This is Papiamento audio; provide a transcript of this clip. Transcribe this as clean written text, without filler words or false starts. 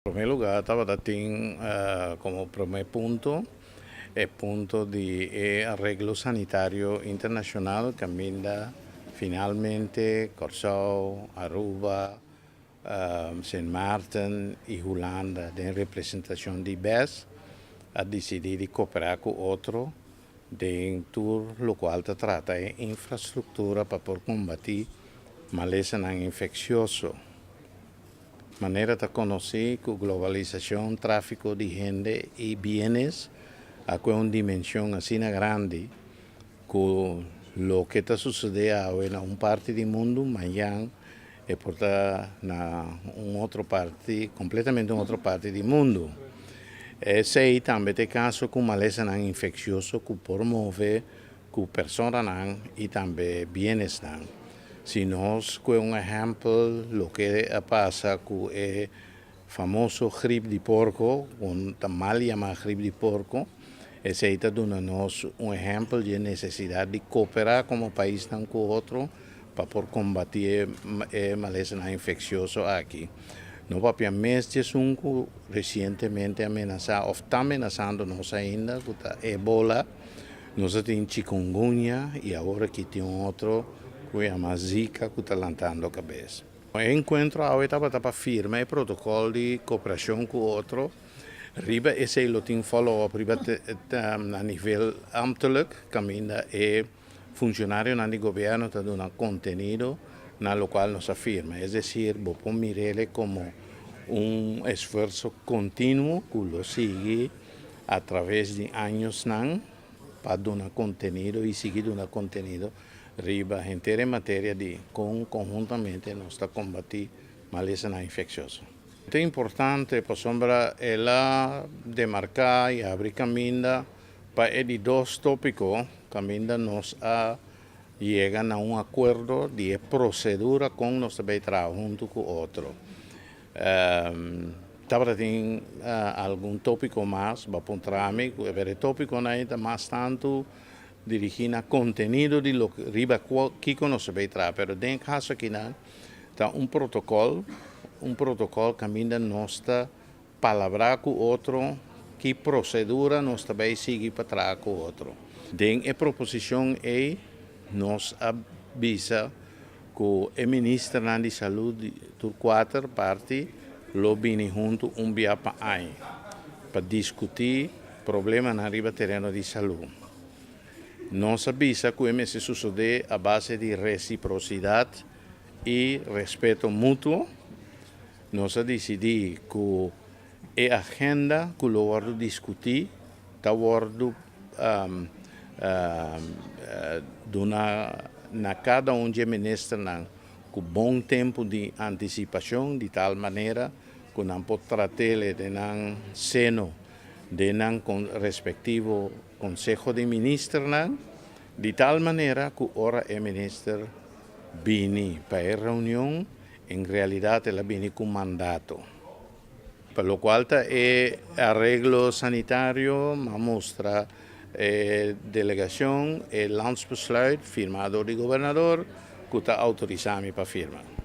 Promé lugá tabata tin komo promé punto e punto di e areglo sanitario internashonal kaminda finalmente Kòrsou, Aruba, Sint Maarten i Hulanda den representashon di bes a disidí di koperá ku otro den tur lokual ta trata e infrastruktura pa por kombatí malesanan infeksioso. Manera ta konosí ku globalisashon, tráfiko di hende i bienes a kue un dimenshon asina grandi ku loke ta susedé awe na un parti di mundu, mañan e por ta na un otro parti, kompletamente un otro parti di mundu. Esei tambe ta e kaso ku malesanan infeksioso ku por move ku personanan i tambe bienesnan. Si nos kue un ehèmpel loke a pasa ku e famoso grip di porko, ku ta mal yamá grip di porko, esei ta duna nos un ehèmpel di e nesesidat di koperá komo paisnan ku otro pa por kombatí e malesanan infeksioso aki. No papia mes di esun ku resientemente a menasá òf ta menasando nos ainda, ku ta Ebola. Nos a tin chikungunya i awor aki tin un otro ku yama Zika ku ta lantando kabes. E enkuentro awe tabata pa firma e protokòl di koperashon ku otro. Riba esei lo tin follow-up riba na nivel ámtelik kaminda e funshonarionan di gobièrnu ta duna kontenido na lokual nos a firma. Es desir, bo por mir'é komo un esfuerso kontinuo ku lo sigui a traves di añosnan pa duna kontenido i sigui duna kontenido riba henter e materia di kon konhuntamente nos ta kombatí malesanan infeksioso. Ta importante pasobra el a demarká i abri kaminda pa e di dos tópiko kaminda nos a yega na un akuerdo di e prosedura kon nos ta bai traha huntu ku otro. Tabata tin algun tópiko mas, bo a puntra mi, ku e tópikonan ei ta mas tantu dirigí na kontenido di loke riba kiko nos ta bai traha, pero den e kaso akinan ta un protokòl, un protokòl kaminda nos ta palabrá ku otro ki prosedura nos ta bai sigui pa traha ku otro. Den e proposishon ei nos a bisa ku e ministernan di salú di tur kuater parti lo bini huntu un bia pa aña pa diskutí problemanan riba tereno di salú. Nos a bisa ku e mester sosodé a base di resiprosidat i respeto mutuo. Nos a disidí ku e agenda ku lo wòrdu diskutí ta wòrdu duna na kada un dje ministernan ku bon tempu di antisipashon di tal manera ku nan por trat'el den nan seno den nan respektivo konseho di ministernan di tal manera ku ora e minister bini pa e reunion en realidat el a bini ku mandato. Pa lokual ta e areglo sanitario, m'a mustra e delegashon e landsbesluit firmá dor di gobernador ku ta outorisá mi pa firma.